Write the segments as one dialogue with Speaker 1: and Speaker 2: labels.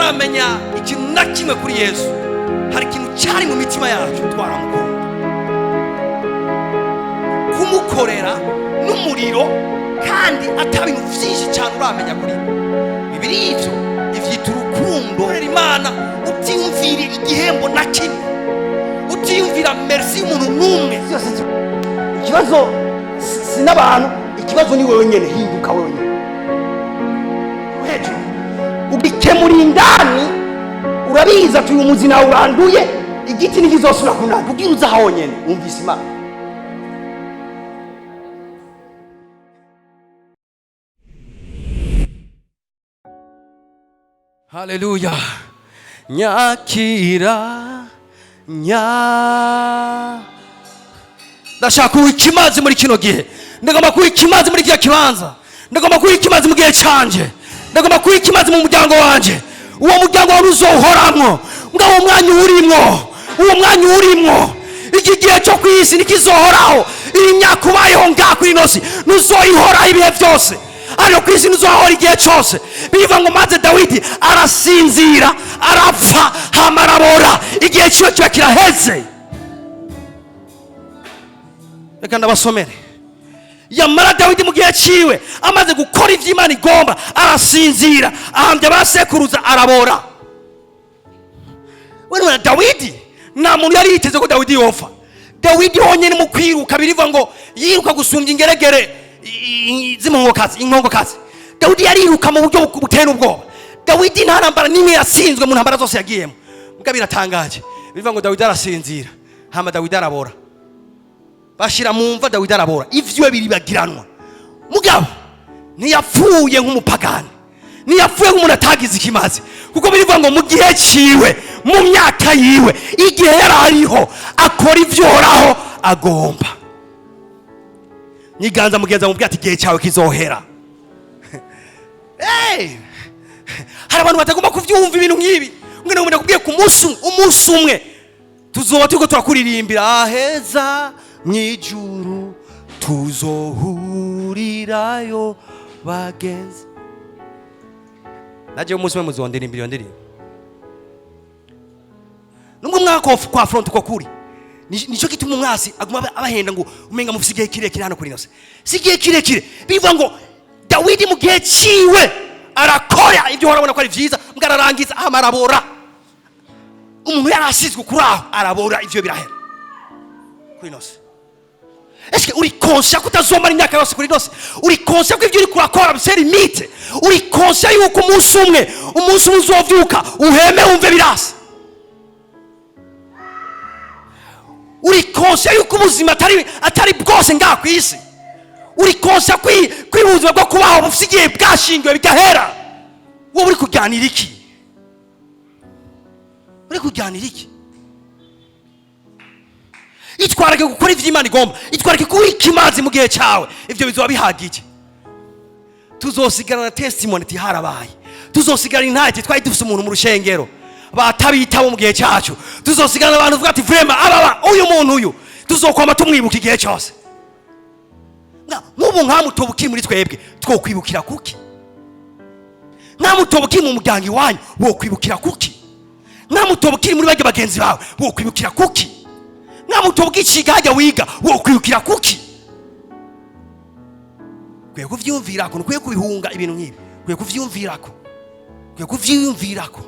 Speaker 1: Tutaramenya ikintu na kimwe kuri Yesu, hari ikintu cyari mu mitima yacu, twaramukunda. Kumukorera n'umuriro kandi ata bintu byinshi cyane uramenya kuri we. Bibiri ivyo ivyita urukundo. Korera Imana utiyumvira igihembo na kimwe, utiyumvira merci y'umuntu n'umwe.
Speaker 2: Byose ikibazo si n'abantu, ikibazo ni wewe nyene. Hinduka wewe nyene hejuru, ugikemura indani. Urabizi ati uyu muzi nawe uranduye, igiti ntikizosubira kunanda. Ubwira uza honyene wumvise Imana.
Speaker 1: Haleluya. Nyakira nya, ndashaka kuba ikimazi muri kino gihe. Ndagomba kuba ikimazi muri kiriya kibanza, ndagomba kuba ikimazi mu gihe canje, ndagomba kuba ikimazi mu muryango wanje. Uwo muryango wawe uzohoramwo mbwa uwo mwanya uwurimwo, uwo mwanya uwurimwo. Iki gihe cyo ku isi ntikizohoraho. Iyi myaka ubayeho ngaha kuri ino si ntuzoyihoraho ibihe byose, ariko ku isi ntuzohora igihe cyose. Bivuga ngo maze Dawidi arasinzira, arapfa, hama arabora, igihe ciwe kiba kiraheze. Reka ndabasomere. Yamara Dawidi mu gihe ciwe amaze gukora ivyo Imana igomba, arasinzira, ahambya abasekuruza, arabora. Wewe Dawidi, nta muntu yari yiteze ko Dawidi yopfa. Dawidi honyine mu kwiruka, birivuga ngo yiruka gusumbya ingeregere z'inkongokazi, inkongokazi. Dawidi yariruka mu buryo butera ubwoba. Dawidi nta ntambara n'imwe yatsinzwe mu ntambara zose yagiyemo. Mbwa biratangaje, bivuga ngo Dawidi arasinzira, hama Dawidi arabora, bashira mu mva. Dawidi arabora, ivyiwe biribagiranwa. Mugabo ntiyapfuye nk'umupagani, ntiyapfuye nk'umuntu atagize ikimazi, kuko birivuga ngo mu gihe ciwe, mu myaka yiwe, igihe yari ariho, akora ivyo Uhoraho agomba. Nyiganza mugenza mubwira ati igihe cyawe kizohera. Hey! Hari abantu batagomba kuvyumva ibintu nk'ibi. Mwene ngo ndakubwiye, ku munsi umwe, umunsi umwe tuzoba turiko turakuririmbira aheza mw'ijuru, tuzohurirayo bagenzi. Naje umunsi umwe muzondirimbira iyo ndirimbo. Nubwo mwaka kwa front uko kuri, nico gituma umwasi aguma abahenda ngo umenga mufise igihe kirekire hano kuri ino si. Si igihe kirekire. Bivuga ngo Dawidi mu gihe ciwe arakora ibyo urabona ko ari vyiza, mbwa ararangiza, hama arabora. Umuntu yari asizwe kuri aho, arabora, ivyo birahera kuri ino si. Eske uri conscient ko utazomara imyaka yose kuri ino si? Uri conscient ko ibyo uri kurakora bifise limite? Uri conscient yuko umunsi umwe, umunsi umwe uzovyuka uheme, wumve birasa? Uri conscient yuko ubuzima atari bwose ngaha ku isi? Uri conscient ko ubuzima bwo kubaho bufise igihe bwashingiwe bigahera? Wowe uri kuryanira iki? Uri kuryanira iki? Itwarake gukora ivyo Imana igomba, itwarake kubika imazi mu gihe cyawe, ivyo bizoba bihagije. Tuzosigarana testimony ati harabaye, tuzosigarana intati twari dufise umuntu mu rushengero batabitabo mu gihe cyacu. Tuzosigarana abantu uvuga ati vraiment ababa uyu muntu uyu tuzokwama tumwibuka igihe cyose. Nk'ubu nkamutoba ukiri muri twebwe, twokwibukira kuki? Nkamutoba ukiri mu muryango iwanyu, wokwibukira kuki? Nkamutoba ukiri muri barya bagenzi bawe, wokwibukira kuki? Nkamutoba ukiciga hajya wiga, wokwibukira kuki? Ukwiye kuvyiyumvirako, ntukwiye kubihunga ibintu nk'ibi. Ukwiye kuvyiyumvirako, ukwiye kuvyiyumvirako.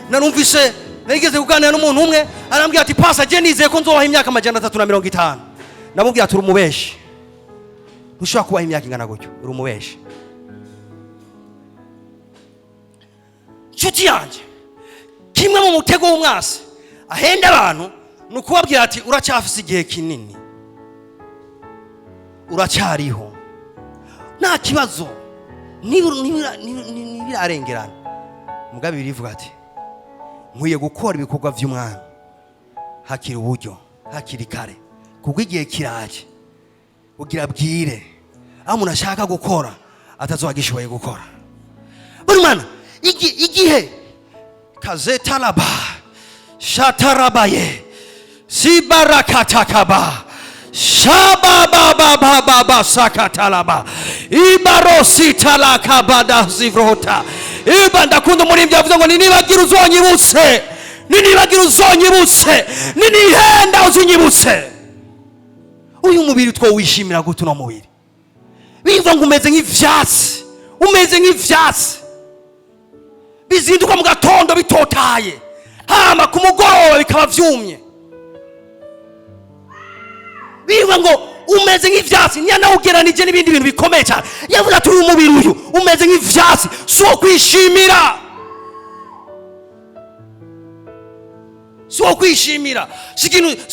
Speaker 1: Narumvise narigeze kuganira n'umuntu umwe, arambwira ati pasa je nizeye ko nzobaha imyaka 350. Namubwira ati uri umubeshi, ntushobora kubaha imyaka ingana gutyo, uri umubeshi. Nshuti yanjye, kimwe mu mutego w'umwasi ahenda abantu ni ukubabwira ati uracyafise igihe kinini, uracyariho, nta kibazo, ntibirarengerana. Mugabe birivuga ati nkwiye gukora ibikorwa vy'umwami hakiri uburyo, hakiri kare, kuko igihe kiraje ugira bwire aho umuntu ashaka gukora atazoba agishoboye gukora. Buri mwana igihe kazetalaba shatarabaye sibarakatakaba shabababababa sakatalaba ibarositalakabada zivrota. Iba ndakunda umuririmbyi yavuze ngo ninibagira uzonyibutse, ninibagira uzonyibutse, ninihenda uzunyibutse. Uyu mubiri twowishimira gute? Uno mubiri biva ngo umeze nk'ivyatsi, umeze nk'ivyatsi bizinduka mu gatondo bitotaye, hama ku mugoroba bikaba vyumye. Bivuga ngo umeze nk'ivyatsi, ntiyanawugeranije n'ibindi bintu bikomeye cyane. Yavuze ati uyu mubiri uyu umeze nk'ivyatsi, si uwo kwishimira, si uwo kwishimira, si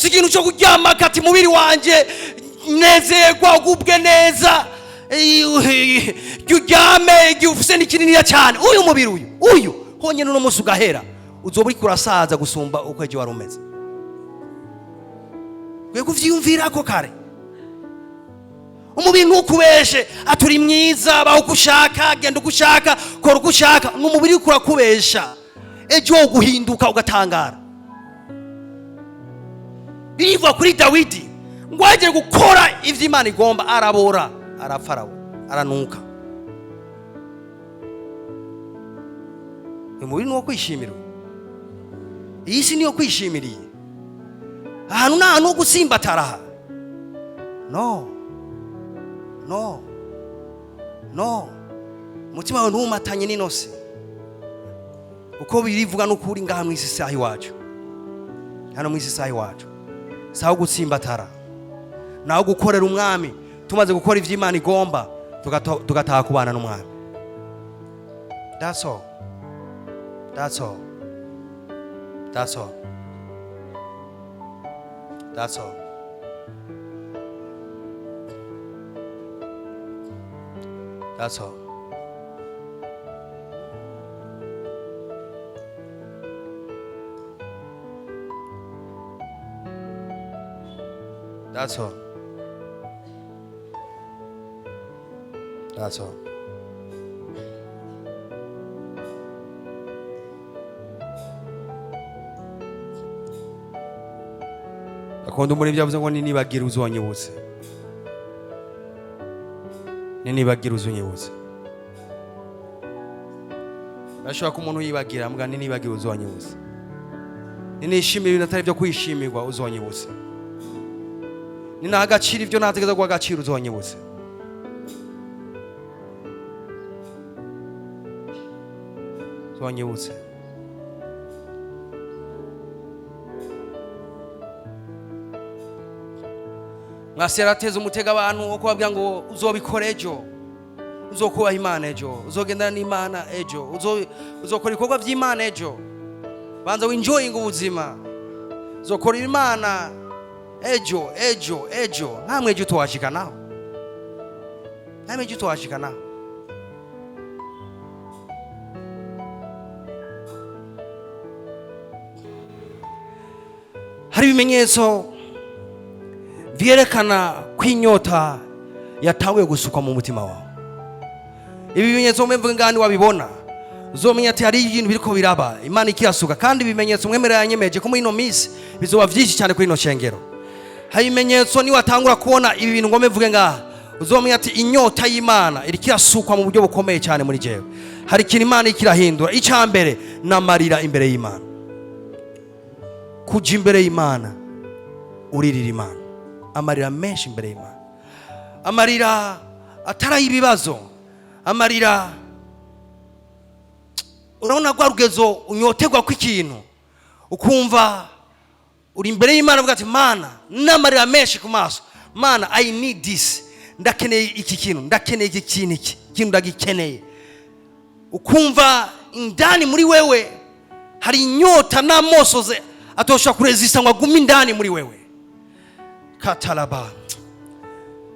Speaker 1: ikintu cyo kuryama kati mubiri wanje nezerwa, ugubwe neza, uryame igihe ufise n'ikininiya cyane. Uyu mubiri uyu honyine uno munsi ugahera, uzoba uriko urasaza gusumba uko ejo wari umeze. Ukwiye kuvyiyumvirako kare. Umubiri ntukubeshe aturi mwiza, baho uko ushaka, genda uko ushaka, kora uko ushaka. Ni umubiri uriko urakubesha, ejo wo guhinduka ugatangara. Biva kuri Dawidi ngo agiye gukora ivyo Imana igomba, arabora, arapfa, arabora, aranuka. Uyu mubiri ni uwo kwishimira, iyi si niyo kwishimiriye, ahantu ni ahantu ho gutsimbatara. No, no, no, umutima wawe ntumatanye n'inosi. Uko birivuga n'ukuri ngaha mu isi saha iwacu, hano mu isi saha iwacu, saho gutsimbatara, naho gukorera umwami. Tumaze gukora ivyo Imana igomba, tugataha kubana n'umwami. That's all, that's all, that's all, that's all. That's all. That's all. That's all. Akunda umuririmbyi yavuze ngo ninibagira uzonyibutse, ninibagira uzonyibutse. Birashoboka ko umuntu yibagira, mbwa ninibagira uzonyibutse, ninishimira ibintu atari byo kwishimirwa uzonyibutse, ninaha agaciro ibyo nategeza guha agaciro uzonyibutse. Uzonyibutse. Mwasi yarateze umutego abantu wo kubabwira ngo uzobikora ejo, uzokubaha Imana ejo, uzogendana n'Imana ejo, uzokora ibikorwa by'Imana ejo, banza winjoyinga ubuzima, uzokora Imana ejo, ejo, ejo. Nta mwejo utowashikanaho, nta mwejo utowashikanaho. Hari ibimenyetso vyerekana ko inyota yatanguye gusukwa mu mutima wawe. Ibi bimenyetso mwemvuga ngani wabibona, uzomenya ati hari ibintu biriko biraba, Imana ikirasuka. Kandi ibimenyetso mwemera yanyemeje ko muri ino minsi bizoba vyinshi cyane kuri ino shengero. Hari ibimenyetso ni watangura kubona ibi bintu ngo mvuge ngaha, uzomenya ati inyota y'Imana iriko irasukwa mu buryo bukomeye cyane muri jewe. Hari ikintu Imana iriko irahindura. Icya mbere n'amarira imbere y'Imana, kuja imbere y'Imana uririra Imana, amarira menshi imbere y'Imana, amarira atari ibibazo, amarira urabona rwa rugezo unyoterwa kw'ikintu, ukumva uri imbere y'Imana uvuga ati Mana, n'amarira menshi ku maso, Mana I need this, ndakeneye iki kintu, ndakeneye iki kintu, iki kintu ndagikeneye. Ukumva indani muri wewe hari inyota n'amosozi atoshobora kurezista ngo agume indani muri wewe. Katalaba.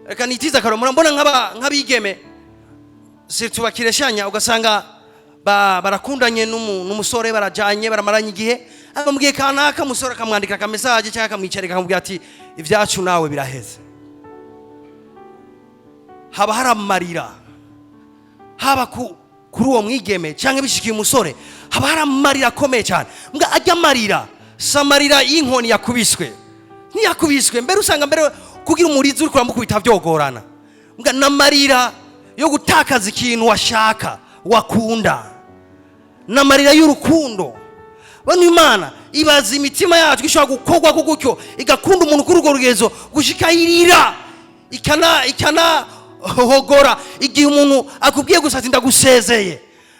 Speaker 1: Reka nitize akaro, murambona nk'abigeme surtout bakireshanya, ugasanga barakundanye n'umusore, barajanye, baramaranye igihe, amubwiye kanaka, umusore akamwandikira aka message cyangwa akamwicarika akamubwira ati ibyacu nawe biraheze. Haba hari amarira, haba kuri uwo mwigeme cyangwa bishikiye umusore, haba hari amarira akomeye cyane. Mbwa ajya amarira si amarira y'inkoni yakubiswe, ntiyakubiswe mbere, usanga mbere kugira umurizi uri kuramukubita byogorana. Mbwa n'amarira yo gutakaza ikintu washaka, wakunda. N'amarira y'urukundo. Bano Imana ibaza imitima yacu ishobora gukorwa ko gutyo, igakunda umuntu kuri urwo rugezo gushika irira, ikana hogora igihe umuntu akubwiye gusa ati ndagusezeye.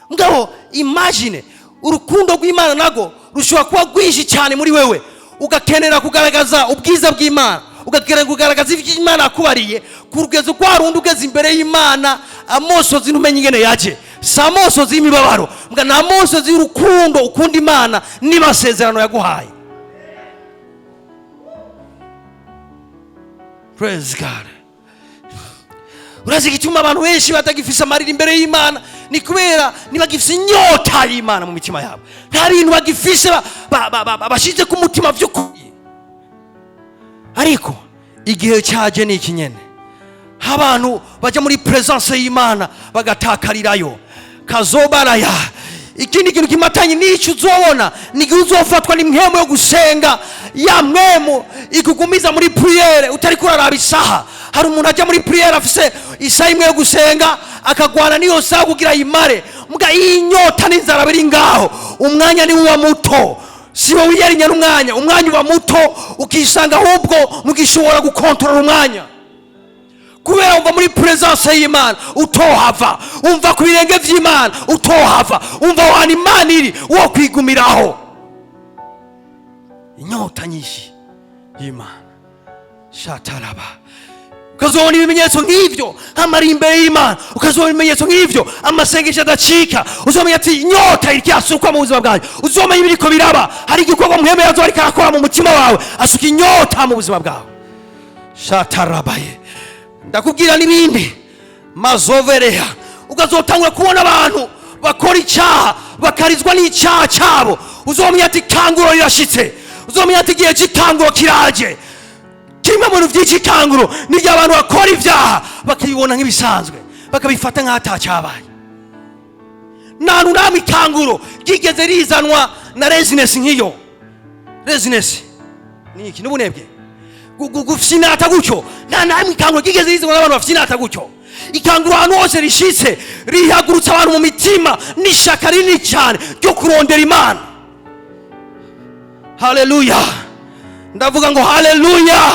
Speaker 1: Mugabo imagine urukundo rw'Imana nago rushobora kuba rwinshi cyane muri wewe, ugakenera kugaragaza ubwiza bw'Imana, ugakenera kugaragaza ibyo Imana yakubariye ku rugezo rwa rundi ugeze imbere y'Imana amosozi ntumenye ingene yaje. Si amosozi y'imibabaro, mbwa ni amosozi y'urukundo ukunda Imana n'amasezerano yaguhaye. Praise God. Urazi igituma abantu benshi batagifise amarira imbere y'Imana? Ni kubera ntibagifise inyota y'Imana mu mitima yabo. Nta bintu bagifise bashize ku mutima by'ukuri. Ariko igihe cyaje ni iki nyene, abantu bajya muri presence y'Imana bagatakarirayo kazobaraya. Ikindi kintu kimatanye n'icyo uzobona ni igihe uzofatwa n'impwemu yo gusenga, ya mpwemu ikugumiza muri priere utari kuraraba isaha. Hari umuntu ajya muri priere afise isaha imwe yo gusenga, akagwana n'iyo saha kugira ayimare. Mbwa iyi nyota n'inzara biri ngaho, umwanya ni uwa muto, si wowe wiyarinya n'umwanya, umwanya uba muto, ukisanga ahubwo mugishobora gukontorora umwanya kubera umva muri presence y'Imana utohava, umva ku birenge vy'Imana utohava, umva ahantu Imana iri wo kwigumiraho. Inyota nyinshi y'Imana shataraba. Ukazobona ibimenyetso nk'ivyo amari imbere y'Imana, ukazobona ibimenyetso nk'ivyo amasengesho adacika. Uzomenya ati inyota iriko irasukwa mu buzima bwanjye. Uzomenya ibiriko biraba, hari igikorwa Muhemera azoba ariko arakora mu mutima wawe, asuka inyota mu buzima bwawe. Shatarabaye, ndakubwira n'ibindi mazovereha. Ukazotangura kubona abantu bakora icyaha bakarizwa n'icyaha cyabo. Uzomenya ati ikanguro rirashitse. Uzomenya ati igihe cy'ikanguro kiraje. Kimwe mu bintu by'ikanguro ni igihe abantu bakora ibyaha bakabibona nk'ibisanzwe, bakabifata nk'aho atacyabaye. Nta hantu namwe ikanguro ryigeze rizanwa na laziness nk'iyo. Laziness ni iki? N'ubunebwe, gufyinata gutyo. Nta namwe ikanguro ryigeze rizanwa n'abantu bafyinata gutyo. Ikanguro ahantu hose rishitse rihagurutsa abantu mu mitima n'ishaka rinini cyane ryo kurondera Imana. Haleluya! Ndavuga ngo haleluya!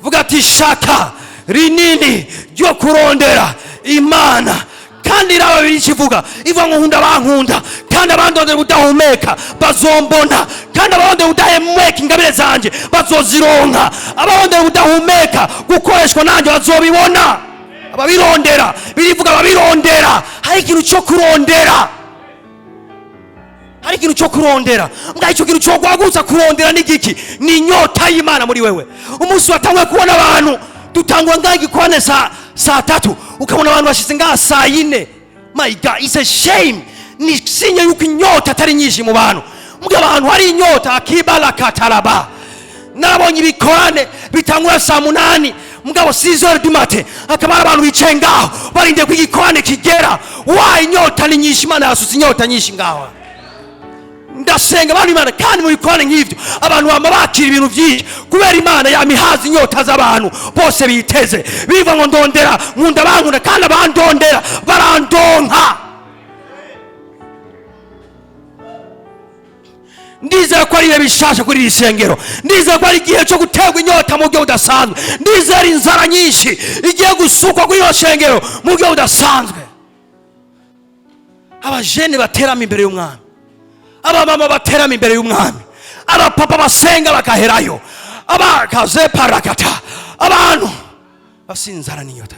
Speaker 1: Vuga ati ishaka rinini ryo kurondera Imana. Kandi raba biri ikivuga, ivuga ngo nkunda abankunda, kandi abandondera ubudahumeka bazombona, kandi abarondera ubudahumeka ingabire zanje bazozironka, abarondera ubudahumeka gukoreshwa nanjye bazobibona. Ababirondera, birivuga ababirondera. Hari ikintu cyo kurondera, hari ikintu cyo kurondera. Mbwa icyo kintu cyo guhagurutsa kurondera ni igiki? Ni inyota y'Imana muri wewe. Umunsi watanguye kubona abantu dutangwa ngaha igikorane saa 3, ukabona abantu bashize ngaha saa 4, my God, it's a shame. Ni sinya yuko inyota atari nyinshi mu bantu. Mbwa abantu hari inyota akibala kataraba. Narabonye ibikorane bitangura saa 8, mugabo six heures du matin akaba hari abantu bicaye ngaho barindiye ko igikorane kigera. Wa inyota ni nyinshi, Imana yasutse inyota nyinshi ngaho. Ndasenga abantu Imana, kandi mu bikorane nk'ivyo abantu bama bakira ibintu byinshi kubera Imana yamihaza inyota z'abantu bose biteze. Biva ngo ndondera, nkunda bankunda, kandi abandondera barandonka. Ndizera ko ari ibihe bishasha kuri iri sengero. Ndizera ko ari igihe cyo guterwa inyota mu buryo budasanzwe. Ndizera inzara nyinshi igiye gusukwa kuri iro sengero mu buryo budasanzwe. Abajene baterama imbere y'umwami, abamama baterama imbere y'umwami, abapapa basenga bakaherayo, abakaze parakata, abantu bafite inzara n'inyota.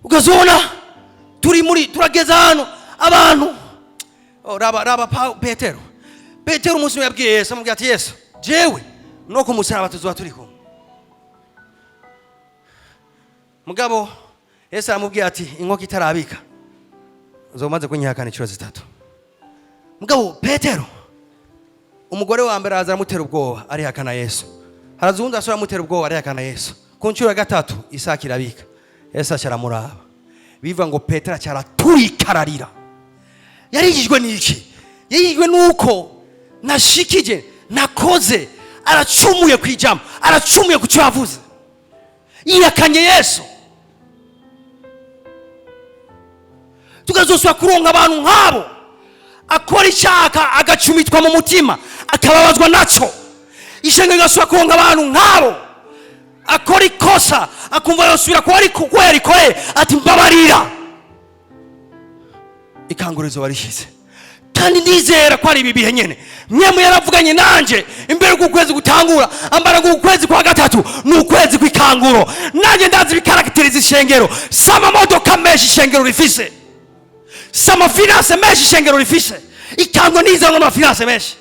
Speaker 1: Ukazona turi muri turageza hano abantu. Oh, raba raba Petero. Petero umunsi umwe yabwiye Yesu, amubwira ati Yesu, jewe no ku musaraba tuzoba turi kumwe. Mugabo Yesu aramubwira ati inkoko itarabika uzoba umaze kunyihakana inshuro 3. Mugabo Petero, umugore wa mbere araza aramutera ubwoba arihakana Yesu. Haraza uwundi asubira aramutera ubwoba arihakana Yesu. Ku nshuro ya 3 isake irabika, Yesu aca aramuraba. Bivuga ngo Petero aca araturika ararira. Yarijijwe n'iki? Yarijijwe n'uko nashikije, nakoze, aracumuye ku ijambo, aracumuye ku cyo yavuze, yihakanye Yesu. Tukazosubira kuronka abantu nk'abo, akora icyaha agacumitwa mu mutima, akababazwa nacyo. Ishengero rigasubira kuronka abantu nk'abo, akora ikosa akumva yosubira kuba ari kuko yarikoreye, ati mbabarira. Ikanguro rizoba rishize. Kandi ndizera ko ari ibi bihe nyene mwemu yaravuganye nanje imbere y'uko ukwezi gutangura, ambara ngo ukwezi kwa gatatu ni ukwezi kw'ikanguro. Nanjye ndazi ibikaracteriza ishengero: si amamodoka menshi ishengero rifise, si amafinances menshi ishengero rifise. Ikanguro ntirizanwa n'amafinances menshi,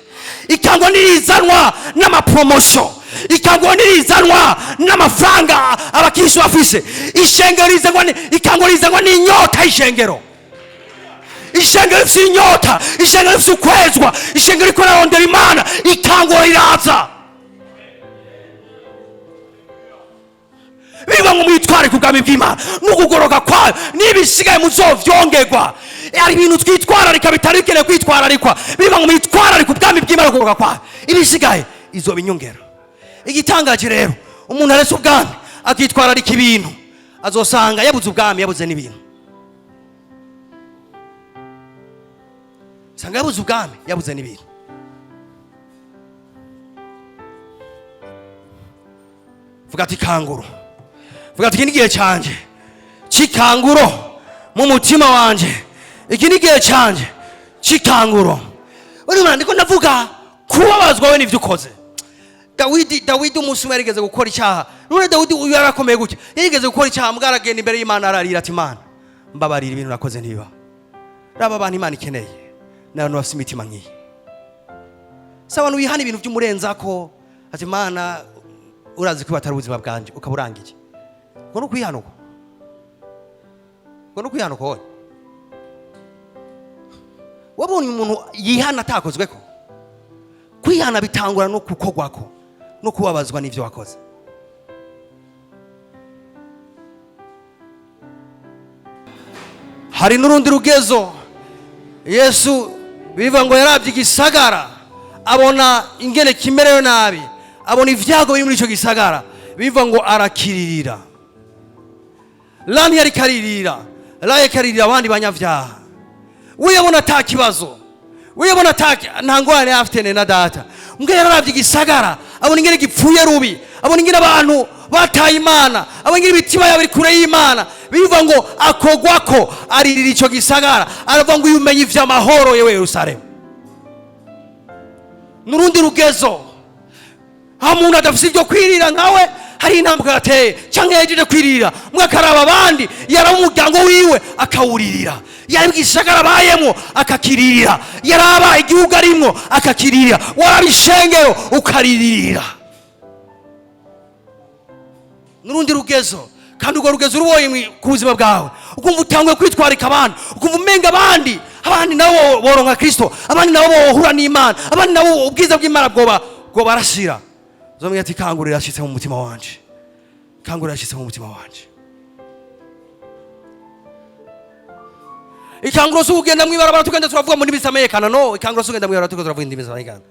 Speaker 1: ikanguro ntirizanwa n'amapromotions, ikanguro ntirizanwa n'amafaranga abakirisu bafise. Ishengero rizanwa ikanguro rizanwa n'inyota y'ishengero. Ishengero rifise inyota, ishengero rifise ukwezwa, ishengero riko rirarondera Imana, ikanguro riraza. Biba ngo mwitware ku bwami bw'Imana n'ukugoroka kwayo, n'ibisigaye muzovyongerwa. Hari ibintu twitwararika bitari bikeneye kwitwararikwa. Biba ngo mwitwararike ubwami bw'Imana n'ukugoroka kwayo, ibisigaye izoba inyongera. Igitangaje rero, umuntu arese ubwami akitwararika ibintu, azosanga yabuze ubwami, yabuze n'ibintu. Usanga yabuze ubwami, yabuze n'ibintu. Vuga ati kanguro. Vuga ati iki ni igihe cyanjye cy'ikanguro mu mutima wanje, iki ni igihe cyanjye cy'ikanguro. Urumva ndiko ndavuga kubabazwa we n'ibyo ukoze. Dawidi umunsi umwe yarigeze gukora icyaha. None Dawidi uyu yarakomeye gutya, yarigeze gukora icyaha, mbwa aragenda imbere y'Imana ararira ati: "Imana, mbabarira, ibintu nakoze ntibiba." Raba, abantu Imana ikeneye ni abantu bafite imitima nk'iyi, si abantu wihana ibintu by'umurenzako, ati: "Imana, urazi ko batari ubuzima bwanjye," ukaba urangiye. Ngo ni ukwihanuka, ngo ni ukwihanuka. Wowe wabonye umuntu yihana atakozwe ko? Kwihana bitangura no kukogwako no kubabazwa n'ibyo wakoze. Hari n'urundi rugezo. Yesu bivuga ngo yarabye igisagara, abona ingene kimerewe nabi, abona ibyago biri muri icyo gisagara. Bivuga ngo arakiririra. Lani yariko aririra, la yariko aririra abandi banyabyaha. We yabona ata kibazo, we yabona nta ngorane afitene na Data. Mbwe yararabye igisagara, abona ingene gipfuye rubi, abona ingene abantu bataye Imana, abona ingene imitima yabo iri kure y'Imana. Bivuga ngo akogwako, aririra ico gisagara, aravuga ngo: "Iyo umenye ivy'amahoro, yewe Yerusalemu." N'urundi rugezo, aho umuntu adafise ibyo kwirira nkawe, hari intambwe yateye cyangwa yahejeje kwirira, mwe akaraba abandi, yaraba umuryango wiwe akawuririra, yaraba igisagara abayemwo akakiririra, yaraba igihugu arimwo akakiririra, waraba ishengero ukaririra. N'urundi rugezo. Kandi urwo rugezo urubonye ku buzima bwawe, ukumva utanguye kwitwarika abandi, ukumva umenga abandi nabo boronka Kristo, abandi nabo bohura n'Imana, abandi nabo ubwiza bw'Imana bwoba bwobarashira, uzomenya ati kangurira yashitse mu mutima wanje, kangurira yashitse mu mutima wanje. Ikanguro si ugenda mw'ibarabara tugenda turavuga mu ndimi zitamenyekana. No, ikanguro si ugenda mw'ibarabara tugenda turavuga indimi zitamenyekana.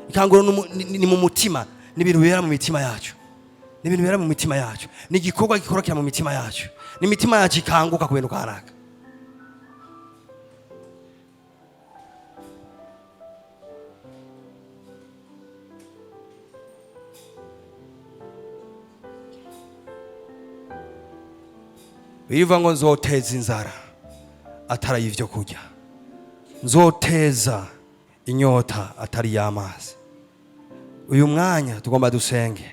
Speaker 1: Ikanguro ni mu mutima, ni ibintu bibera mu mitima yacu, ni ibintu bibera mu mitima yacu, ni igikorwa gikorokera mu mitima yacu, ni imitima yacu ikanguka ku bintu kanaka. Bivuga ngo nzoteza inzara atari ivyo kurya, nzoteza inyota atari y'amazi. Uyu mwanya tugomba dusenge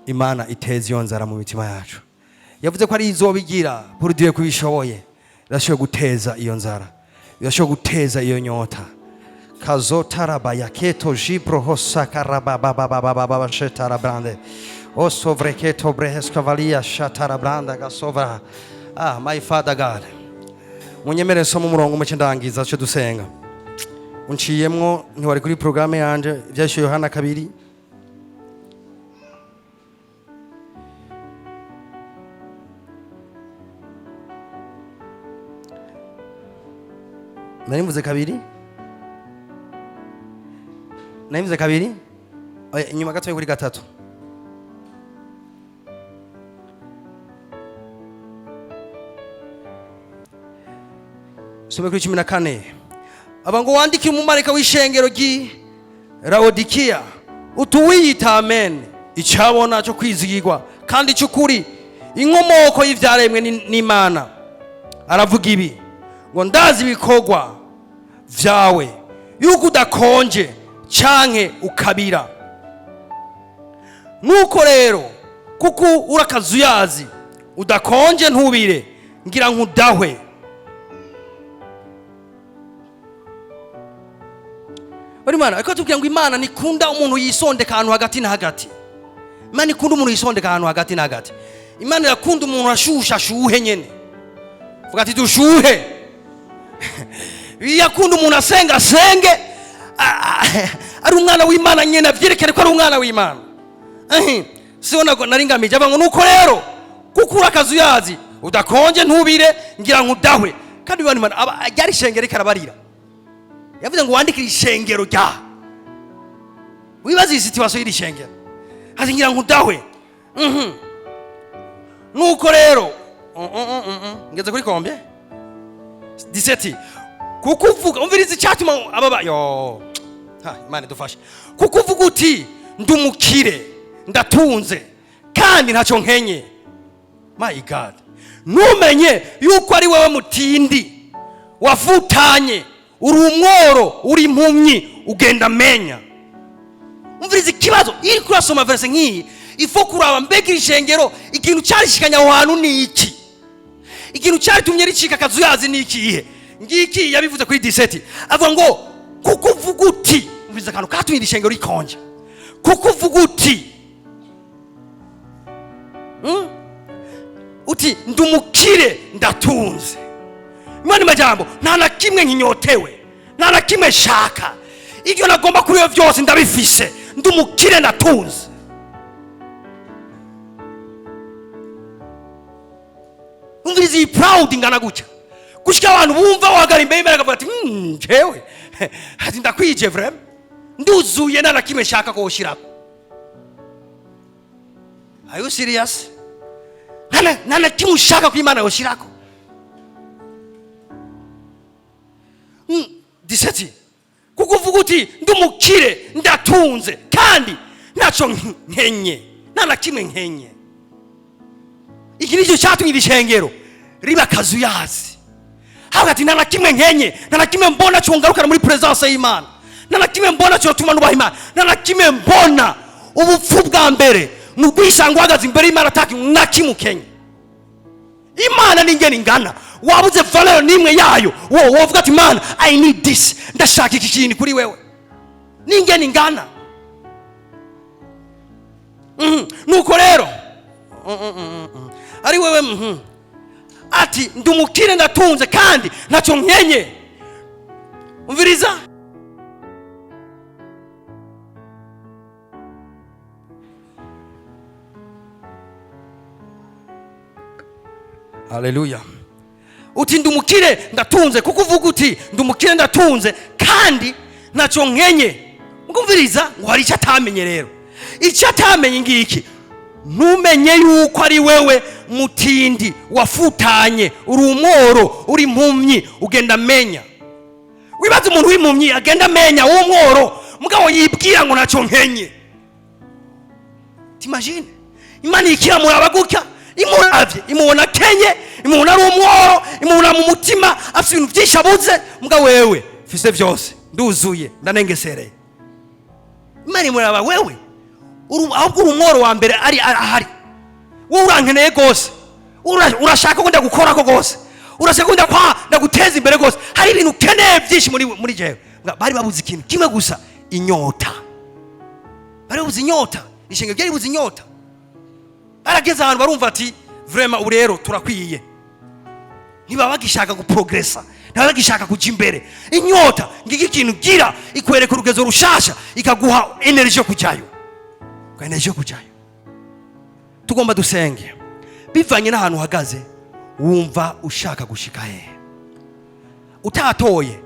Speaker 1: Imana iteza iyo nzara mu mitima yacu. Yavuze ko ari izobigira pour Dieu kubishoboye. Irashoboye guteza iyo nzara, irashoboye guteza iyo nyota. Kazotarabaya keto jibro hosakarabababababa shetarabrande osovreketo breheskavalia shatarabranda gasovra. Ah, my Father God, munyemere nsome umurongo muke, ndangiza cyo dusenga. Unciyemwo, ntiwari kuri porogaramu yanje. Ibyahishuriwe Yohana 2. Nari mvuze 2, nari mvuze 2. Oya, inyuma gato kuri 3. Some kuri 14. Aba ngo: "Wandikire umumarayika w'ishengero ry'i Laodikiya utuwiyita Amen, icyabona cyo kwizigirwa kandi cy'ukuri, inkomoko y'ibyaremwe n'Imana, aravuga ibi ngo: Ndazi ibikorwa vyawe, yuko udakonje canke ukabira. Nuko rero, kuko uri akazuyazi, udakonje ntubire, ngira nkudahwe." Bari Imana ariko tubwira ngo Imana ntikunda umuntu yisondeka ahantu hagati na hagati. Imana ikunda umuntu yisondeka ahantu hagati na hagati. Imana irakunda umuntu ashusha, ashuhe nyene. Vuga ati: "Dushuhe." Yakunda umuntu asenga, asenge ari umwana w'Imana nyene, avyerekane ko ari umwana w'Imana. Siho nari ngamije. Avuga ngo: "Nuko rero, kuko uri akazuyazi, udakonje ntubire, ngira nkudahwe." Kandi bibana Imana ryari ishengero ikarabarira. Yavuze ngo wandikire ishengero rya, wibaze iyi situation y'iri shengero, ati: "Ngira nkudahwe." Nuko rero ngeze kuri combien? 17. Kuko uvuga, umviriza icyatuma ababa yo ha. Imana idufashe. Kuko uvuga uti: 'Ndumukire, ndatunze, kandi ntacyo nkenye.' My God! Ntumenye yuko ari wowe mutindi, wavutanye, uri umworo, uri impumyi, ugenda amenya. Umviriza ikibazo. Iyo uri kurasoma verse nk'iyi, ifo kuraba: mbega iri shengero, ikintu cyarishikanye aho hantu ni iki? Ikintu cyaritumye ricika akazuyazi ni ikihe? Ngiki yabivuze kuri 17. Avuga ngo: "Kuko uvuga uti." Umviriza akantu katumye iri shengero rikonja. Kuko uvuga uti, Uti: 'Ndumukire, ndatunze.' Imana majambo, nta na kimwe nkinyotewe, nta na kimwe nshaka. Ibyo nagomba kuri iyo byose ndabifise. Ndumukire, ndatunze." Umviriza iyi proud ingana gutya, gushika abantu bumva wahagara imbere y'Imana akavuga ati: "Jewe," ati, "ndakwije vraiment, nduzuye, nta na kimwe nshaka ko woshirako." Are you serious? Nta na kimwe ushaka ko Imana yoshirako? 17. Kuko uvuga uti: 'Ndumukire, ndatunze, kandi ntacyo nkenye, nta na kimwe nkenye.'" Iki nicyo cyatumye iri shengero riba akazuyazi. Havuga ati: "Nta na kimwe nkenye, nta na kimwe mbona cyongarukana muri presence y'Imana, nta na kimwe mbona cyotuma nubaha Imana, nta na kimwe mbona." Ubupfu bwa mbere ni ukwisanga uhagaze imbere y'Imana ataki na kimwe ukenye. Imana n'ingene ingana, wabuze valeur n'imwe yayo. Wowe wovuga ati: "Imana, I need this, ndashaka iki kintu kuri wewe." N'ingene ingana. Nuko rero ari wewe, Ati: "Ndumukire, ndatunze, kandi ntacyo nkenye." Umviriza. Haleluya! Uti: "Ndumukire, ndatunze." Kuko uvuga uti: "Ndumukire, ndatunze, kandi ntacyo nkenye." Ngumviriza ngo hari icyo atamenye. Rero icyo atamenye ngiki: ntumenye yuko ari wewe mutindi, wafutanye, uri umworo, uri impumyi, ugenda amenya. Wibaze umuntu w'impumyi agenda amenya, w'umworo, mugabo yibwira ngo ntacyo nkenye. T'imagines? Imana ikiramuraba gutya, imuravye imubona akenye, imubona ari umworo, imubona mu mutima afite ibintu byinshi abuze. Mbwa wewe: "Mfise byose, nduzuye, ndanengesereye." Imana imuraba: "Wewe ahubwo uri umworo wa mbere ari ahari. Wowe urankeneye rwose. Urashaka ko ndagukorako rwose, urashaka ko ndaguteza imbere rwose. Hari ibintu ukeneye byinshi muri jewe." Mbwa bari babuze ikintu kimwe gusa: inyota. Bari babuze inyota. Ishengero ryari ribuze inyota. Barageze ahantu barumva ati: "Vraiment, ubu rero turakwiye." Ntibaba bagishaka guprogresa, ntibaba bagishaka kujya imbere. Inyota ngiki ikintu gira ikwereka urugezo rushasha, ikaguha energy yo kujyayo, energy yo kujyayo. Tugomba dusenge bivanye n'ahantu uhagaze. Wumva ushaka gushika hehe? Utatoye,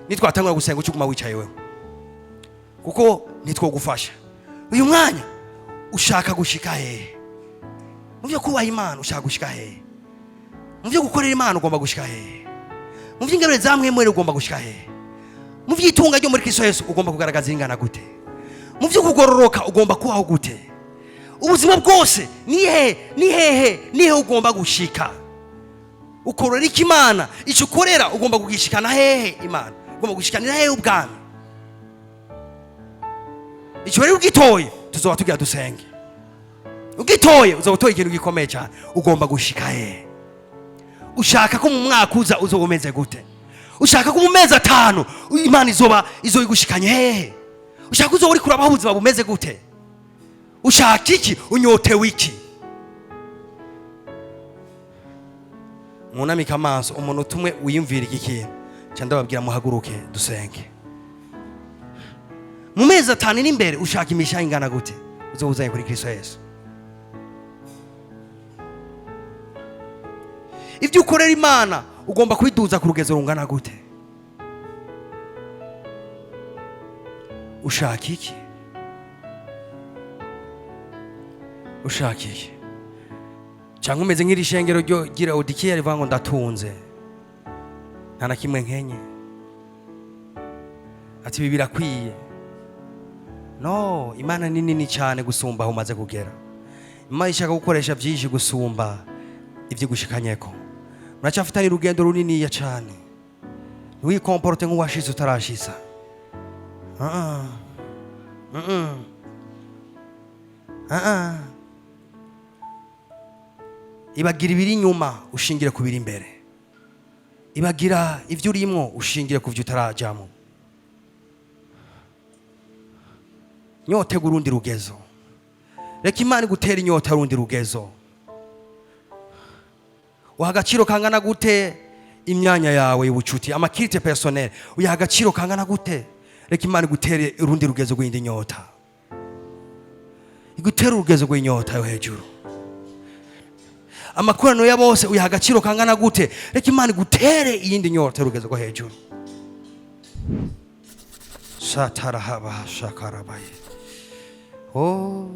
Speaker 1: nitwatangura gusenga ucuguma wicaye wewe, kuko nitwogufasha uyu mwanya. Ushaka gushika hehe mu byo kubaha Imana? Ushaka gushika hehe mu byo gukorera Imana? Ugomba gushika hehe Mu vy'ingabire za Mpwemu Wera ugomba gushika hehe? Mu vy'itunga ryo muri Kristo Yesu ugomba kugaragaza ingana gute? Mu vyo kugororoka ugomba kubaho gute? Ubuzima bwose ni hehe, ni hehe, ni hehe ugomba gushika? Ukorera iki Imana? Icyo ukorera ugomba kugishikana hehe Imana? Ugomba gushikanira hehe ubwami? Icyo rero ugitoye, tuzoba tugira dusenge. Ugitoye uzaba utoye ikintu gikomeye cyane. Ugomba gushika hehe? Ushaka ko mu mwaka uza uzoba umeze gute? Ushaka ko mu mezi 5 Imana izoba igushikanye hehe? Ushaka uzoba uri kurabaho ubuzima bumeze gute? Ushaka iki? Unyotewe iki? Mwunamike amaso, umuntu utumwe wiyumvira iki kintu, nca ndababwira muhaguruke dusenge. Mu mezi 5 n'imbere ushaka imishaha ingana gute uzoba uzanye kuri Kristo Yesu? Ibyo ukorera Imana ugomba kubiduza ku rugezo rungana gute? Ushaka iki? Ushaka iki? Cyangwa umeze nk'iri shengero ryo gira Laodikiya rivuga ngo ndatunze, nta na kimwe nkenye, ati ibi birakwiye. No, Imana ni nini cyane gusumba aho umaze kugera. Imana ishaka gukoresha byinshi gusumba ibyo gushikanyeko. Muracyafitanye urugendo runiniya cyane. Ntiwikomporte nk'uwashize utarashiza. Ibagira ibiri inyuma ushingire ku biri imbere. Ibagira ibyo urimwo ushingire ku byo utarajyamo. Nyotega urundi rugezo. Reka Imana igutere inyota urundi rugezo. Uha agaciro kangana gute imyanya yawe y'ubucuti, amakirite personnel, uyaha agaciro kangana gute? Reka Imana igutere urundi rugezo rw'indi nyota. Igutere urugezo rw'inyota yo hejuru. Amakoraniro ya bose uyaha agaciro kangana gute? Reka Imana igutere iyindi nyota y'urugezo rwo hejuru. Satarahaba shakarabaye. Oh.